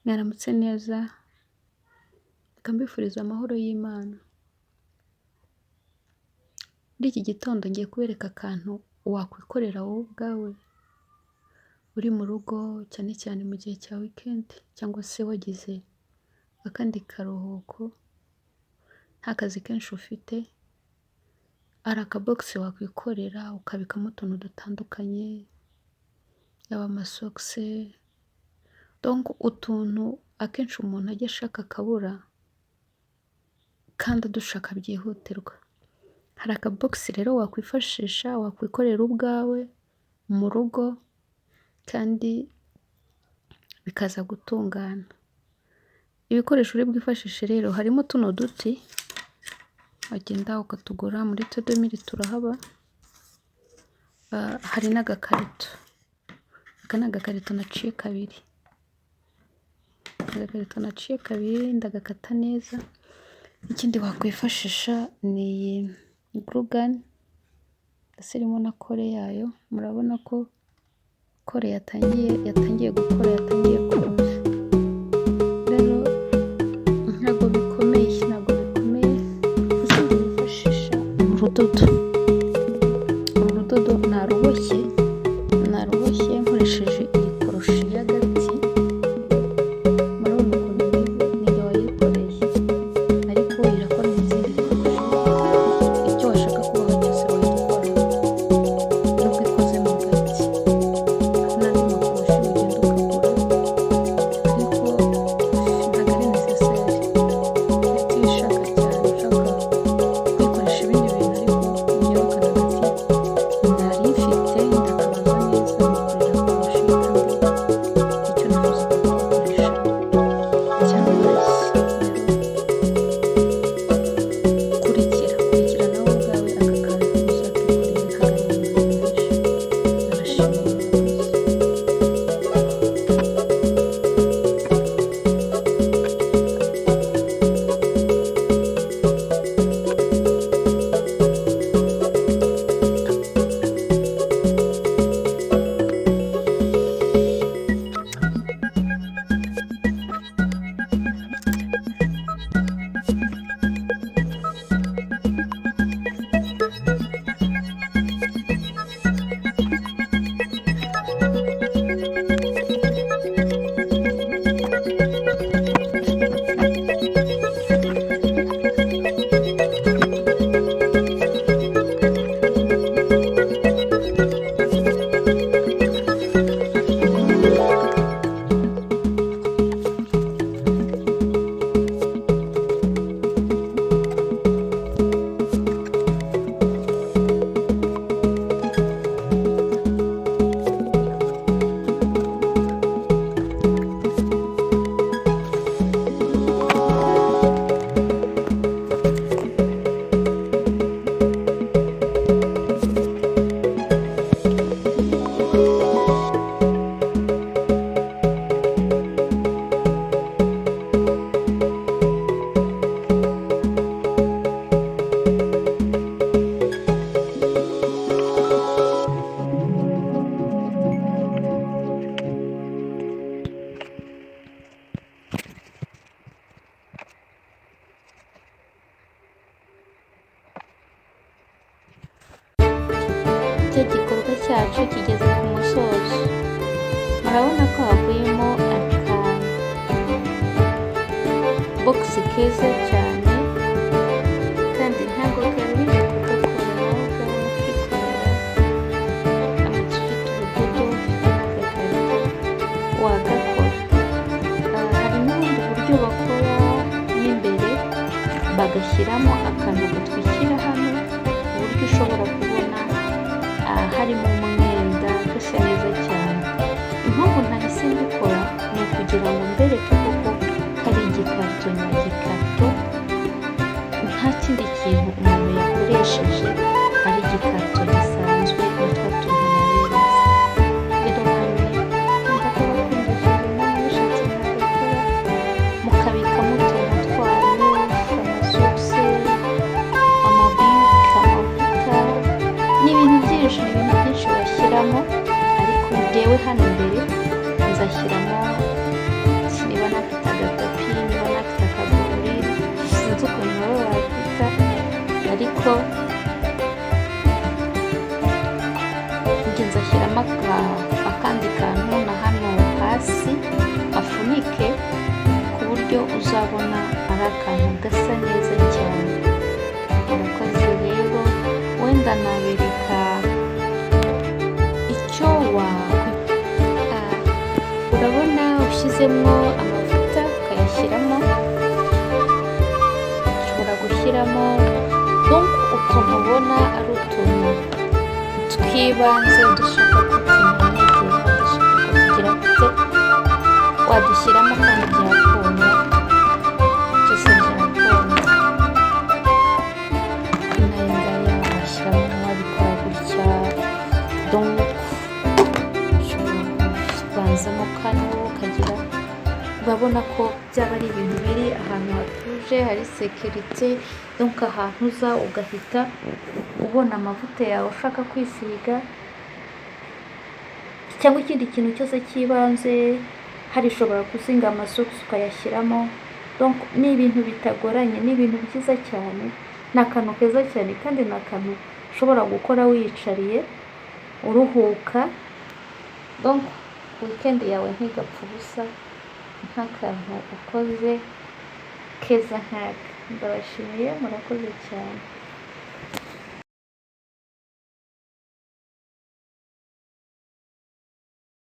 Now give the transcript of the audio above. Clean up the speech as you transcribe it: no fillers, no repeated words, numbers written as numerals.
Mwaramutse neza, reka mbifurize amahoro y'Imana. Muri iki gitondo ngiye kubereka akantu wakwikorera wowe ubwawe uri mu rugo, cyane cyane mu gihe cya weekend cyangwa se wagize akandi karuhuko, nta kazi kenshi ufite, hari akabogisi wakwikorera ukabikamo utuntu dutandukanye, yaba amasogisi, donc utuntu akenshi umuntu ajya ashaka akabura kandi adushaka byihutirwa. Hari akabogisi rero wakwifashisha, wakwikorera ubwawe mu rugo kandi bikaza gutungana. Ibikoresho uri bwifashishe rero harimo tuno duti, wagenda ukatugura muri Todomiri turahaba, hari n'agakarito. Aka ni agakarito naciye kabiri. Agakarito naciye kabiri ndagakata neza, ikindi wakwifashisha ni iyi glue gun ndetse irimo na kore yayo, murabona ko kore yatangiye gukora, yatangiye kuza. Rero ntabwo bikomeye, ikindi wifashisha ni urudodo. Uru rudodo naruboshye nkoresheje iyi koroshi y'agati, murabona ukuntu imeze, ni jye wayikoreye ariko irakora n'izindi koroshi, icyo washaka kuboha cyose wagikora nubwo ikoze mu gati. Hari n'andi makoroshi ugenda ukagura ariko ntabwo ari necessaire, keretse iyo uyishaka cyane ushaka kuyikoresha ibindi bintu, ariko njyewe aka gati nari mfite ndakabaza neza nikorera koroshi kandi icyo nifuzaga kugakoresha cyabaye. Kurikira nawe ubwawe aka kantu uzakikorera, ntabwo ari ibintu byinshi. Ndabashimiye murakoze. Icyo gikorwa cyacu kigeze ku musozo, murabona ko havuyemo akabogisi keza cyane kandi ntabwo karuhije kugakora, nawe ubwawe wakikorera, uramutse ufite urudodo ufite n'agakarito wagakora. Hari n'ubundi buryo bakora mo imbere bagashyiramo akantu gatwikira hano, ku buryo ushobora kubona harimo umwenda gasa neza cyane. Impamvu nahise mbikora ni ukugira ngo mbereke koko kari igikarito nyagikarito, nta kindi kintu umuntu yakoresheje, ari igikarito gisanzwe na twa tuntu naberetse. Rero namwe numva ko abakundishije namwe mushatse mwagakora, mukabikamo utuntu twanyu, amasogisi, amabike, amavuta, ni ibintu byinshi washyiramo, ariko njyewe hano imbere nzashyiramo niba ugatereke ku buryo uzabona ari akantu gasa neza cyane. Murakoze rero, wenda nabereka icyo wa urabona ushyizemo amavuta ukayashyiramo, ushobora gushyiramo donc utuntu ubona ari utuntu tw'ibanze dushaka ko tunanegera, dushaka ko tugira gute, wadushyiramo kandi byakunda, byose byakunda. N'aya ngaya washyiramo, wabikora gutya, donc ushobora kubanzamo kano ukagira, urabona ko byaba ari ibintu biri ahantu hatuje, hari sécurité, donc ahantu uza ugahita ubona amavuta yawe ushaka kwisiga cyangwa ikindi kintu cyose cy'ibanze. Hari ushobora kuzinga amasogisi ukayashyiramo, donc ni ibintu bitagoranye, ni ibintu byiza cyane, ni akantu keza cyane kandi ni akantu ushobora gukora wiyicariye uruhuka, donc weekend yawe ntigapfe ubusa nk'akantu ukoze keza nk'aka. Ndabashimiye, murakoze cyane.